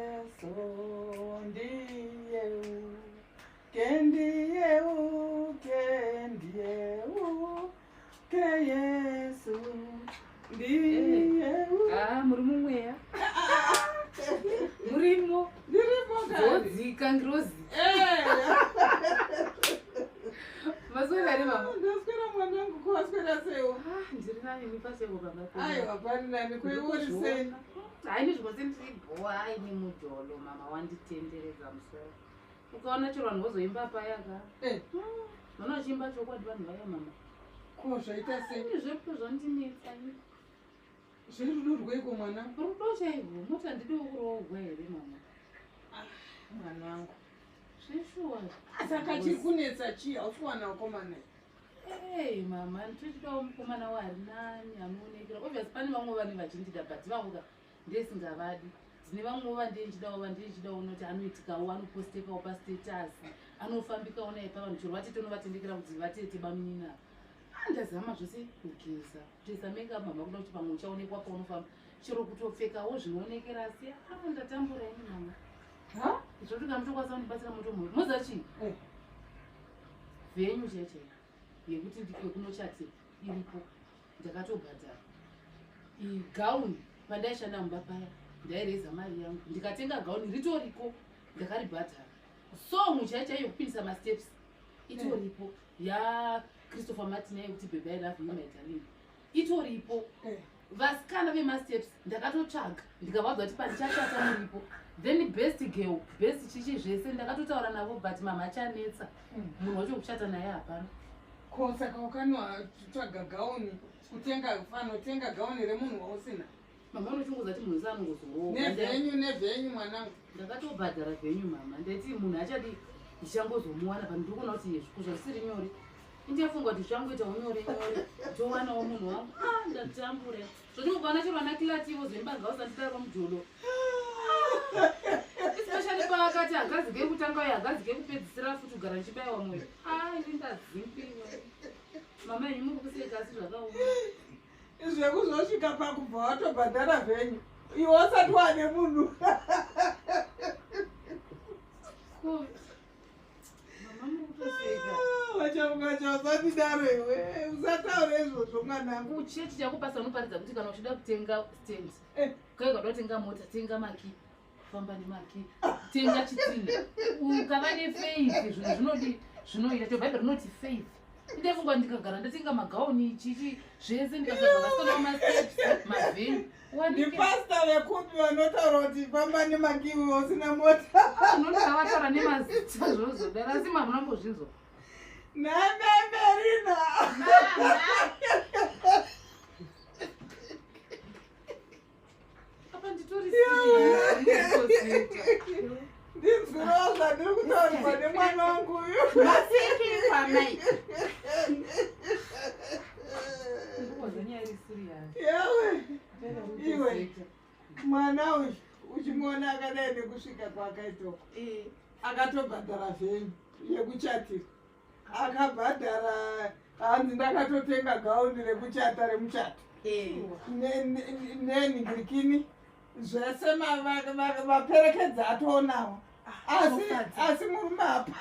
Yesu ndiyeu kendiyeu kendiyeu ke Yesu ndiyeu. Ah, muri mumweya murimo. Ndirimo kani. Dzodzika ngirozi. Eh. Maswera here mama? Ndaswera mwanangu, ko waswera seiwo? Ah, ndiri nani nipaseko pamba pedu. Aiwa, pari nani, kweuri sei? Hayi, ndizvose ndiri bhowa. Aini mujolo mama wanditenderedza musoro. Ukaona chero vanhu vozoimba paya ka. Eh. Vana vachiimba chokwadi vanhu vaya mama. Ko zvaita sei? Ini zvepo zvandinetsa ini. Zviri rudo rweiko mwana? Rudo chairwo, moti handidiwo kuroorwa here mama? Mwanangu. Zveshuwa. Saka chiri kunetsa chii? Hausi kuwana vakomana here? Ei mama, nditochidawo mukomana wari nani anoonekera. Obviously pane vamwe vane vachindida but vavo ka ndesingavadi. Dzine vamwewo vandinchidawo vandinchidawo unoti anoitikawo, anopostekawo pastatus, anofambikawo naye pavanhu chero vatete unovatendekera kuti vatete bamunina. Ah, ndazama zvose kugeza, kutoisa makeup mama kuda kuti pamwe uchaonekwa paunofamba, chero kutopfekawo zvinoonekera asi ah, ndatambura ini mama. Ha? Zvoti kana mutokwanisa kundibatsira motomuti. Moziva chii? Eh. Venue chaiyo chaiyo yekuti ndikwe kunochate iripo, ndakatobhadhara. Igauni pandaishanda mumba paya ndaireza mari yangu ndikatenga gauni ritoriko, ndakaribhadhara. Song chaiyo chaiyo yekupindisa masteps itoripo yaChristopher Martin yekuti "Baby, I love you, my darling" itoripo. Vasikana vemasteps ndakatotsvaga ndikavaudza kuti pandichachata muripo. Then best girl, best chichi, zvese ndakatotaura navo, but mama achanetsa munhu wacho kuchata naye hapana. Ko saka ukanotsvaga gauni, kutenga fanotenga gauni remunhu wausina? Mama, unochunguza kuti munhu seanongozoroorwa. Nevenue, nevenue mwanangu. Ndakatobhadhara venue mama, ndati munhu achadi ndichangozomuwana pano. Ndiri kuona kuti kuzva zvisiri nyore, indafunga kuti zvichangoitawo nyore nyore towanawo munhu wangu. Ah, ndatambura zvoti mukaona chero vana kilativo zoimba usandidaro mujolo, especially paakati hagazi kekutanga uye hagazi kekupedzisira futi kugara ndichibayiwa mwoyo. Ah, ini ndadzimbiwa mama, inyi muri kuseka asi zvakaoma. Zvekuzosvika pakubva watobhadhara venue iwe usati wane munhu. Ko mama, muri kutoseka. Wachamukacha, usatidaro iwe, usataura izvozvo mwanangu. Kuchechi chakupasa unoparidza kuti kana uchida kutenga stand, kai ukada kutenga mota, tenga maki, famba nemaki, tenga chitina. Ukava nefaith zvinhu zvinodi zvinoita. Cho Bhaibheri rinoti faith. Indefunga ndikagara ndatenga magauni, chichi, zvese, ndikatsvaga vasikana vamasteps, mavenue. Ndipasta vekupi vanotaura kuti famba nemakiwi usina mota? Unondikavataura nemazita zvozodara, asi mamuna mbozvinzwa. Namemerina. Apa nditori. Ndinzwirawo zvandiri kutaurirwa nemwana wangu uyu. Masekei kwamai. Ndikuwazanyaya iri serious. Yawe, iwe mwana uyu uchimuona akadai nekusvika kwaakaitoko, akatobhadhara venue yekuchatira, akabhadhara, hanzi ndakatotenga gauni rekuchata, remuchato nenhingirikini, zvese, vaperekedza atoonawo, asi murume apa.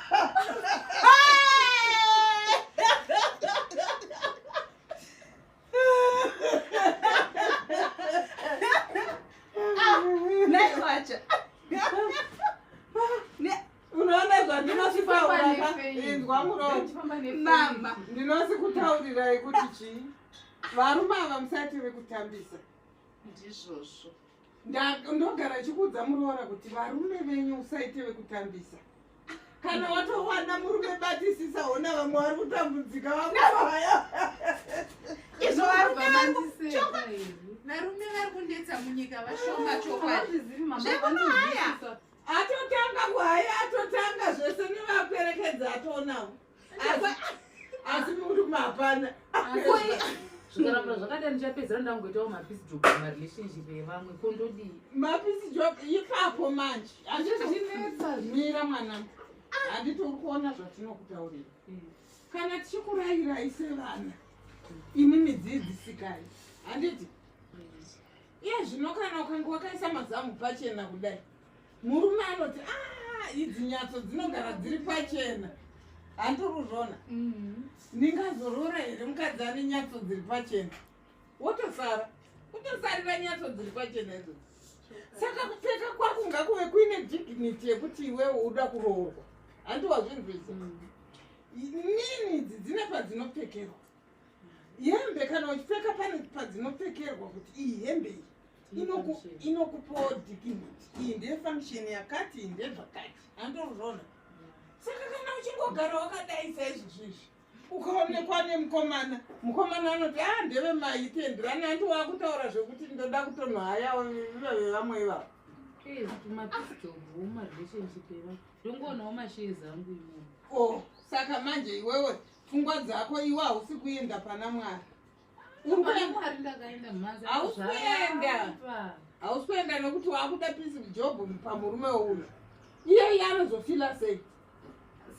Nai wacha. Unoona zvandinosikutaura, inzwa muromo. Mama. Ndinosikutaurirai kuti chii, varume ava musati vekutambisa. Ndizvozvo. Ndogara chikuudza muroora kuti varume venyu usaite vekutambisa. Kana watowana murume batisisa. Ona vamwe vari kutambudzika vakuaya. Izvo varume varume vari kundetsa munyika vashoma chokwadi. Zvekunohaya. Atotanga kuhaya, atotanga zvese nevaperekedza atoonawo, asi murume hapana. Zvikaramba zvakadai ndichapedzera ndangoitawo mapiece job marelationship evamwe, kondodii? Mapiece job ipapo manje. Zvinetsa. Mira mwanangu, handiti uri kuona zvatinokutaurira? Kana tichikurayirai sevana, imimi dzidzisikai, handiti? Iye zvino kana ukange wakaisa mazamu pachena kudai. Murume anoti ah, idzi nyatso dzinogara dziri pachena. Handiri kuzviona. Ndingazoroora here mukadzi ane nyatso dziri pachena? Wotosara. Kutosarira nyatso dziri pachena idzodzo. Saka kupfeka kwako ngakuve kuine dignity yekuti iwewe uda kuroorwa. Handi wazvinzwisa? Nini idzi dzine padzinopfekerwa. Hembe kana uchipfeka pane padzinopfekerwa kuti iyi hembe iyi inokupawo dignity. Iyi ndiye function yakati, iyi ndezvakati. Handozvona. Saka kana uchingogara wakadai saizvozvo izvi, ukaonekwa nemukomana, mukomana anoti ah ndeve maitenderani, handi wakutaura zvekuti ndoda kutonhaya veve vamwe ivavo. Tumapiece job mumarelationship eva ndongoonawo mashares angu imomo. Oh, saka manje iwewe pfungwa dzako iwe hausi kuenda pana Mwari. Uri Pana Mwari ndakaenda mhanza. Hausi kuenda. Hausi kuenda nekuti wakuda piece job pamurume uyu. Iye anozofila sei?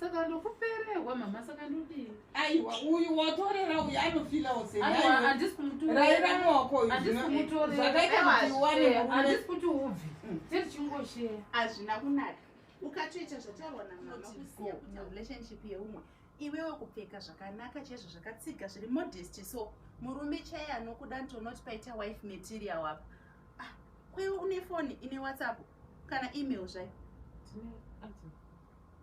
Saka ndokupererwa mama, saka ndodii? Aiwa, uyu watorera uyu anofilawo sei? Aiwa, handisi kumutorera. Raira maoko uyu. Handisi kumutorera. Zvakaita kuti uwane murume. Handisi kuti ubve. Tichingosheya. Hazvina kunaka. Ukatoita zvataurwa namama kusiya kuita relationship yeumwe, iwewe kupfeka zvakanaka chaizvo, zvakatsiga, zviri modest, so murume chaiye anokuda ntonoti paita wife material apa. Ah, kwewe une foni ine WhatsApp kana email zvayo?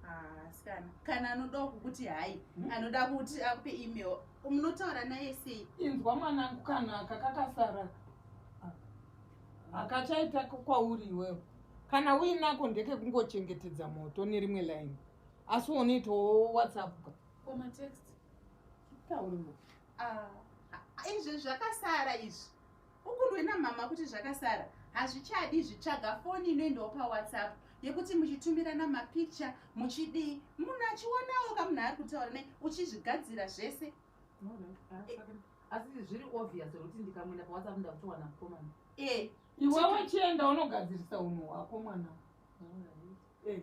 Ah, sikana, kana anodawo kukuti hai, anoda kuti akupe email, munotaura naye sei? Inzwa mwanangu, kana aka kakasara akachaita kwauri iwewe, kana uinako ndekekungochengetedza moto nerimwe line, asi unoitawo WhatsApp ka. Komatext? Tauri mo. Ah, izvi zvakasara izvi, ukundwe namama kuti zvakasara, hazvichadi. Zvitsvaga foni inoendawo paWhatsApp yekuti muchitumirana mapicture, muchidii, munhu achionawo kamunhu ari kutaura naye, uchizvigadzira zvese. Asi zviri obvious kuti ndikamwenda paWhatsApp ndakutowana mukomana. E. Iwewe chienda unogadzirisa unhu hwako, mwana. Eh.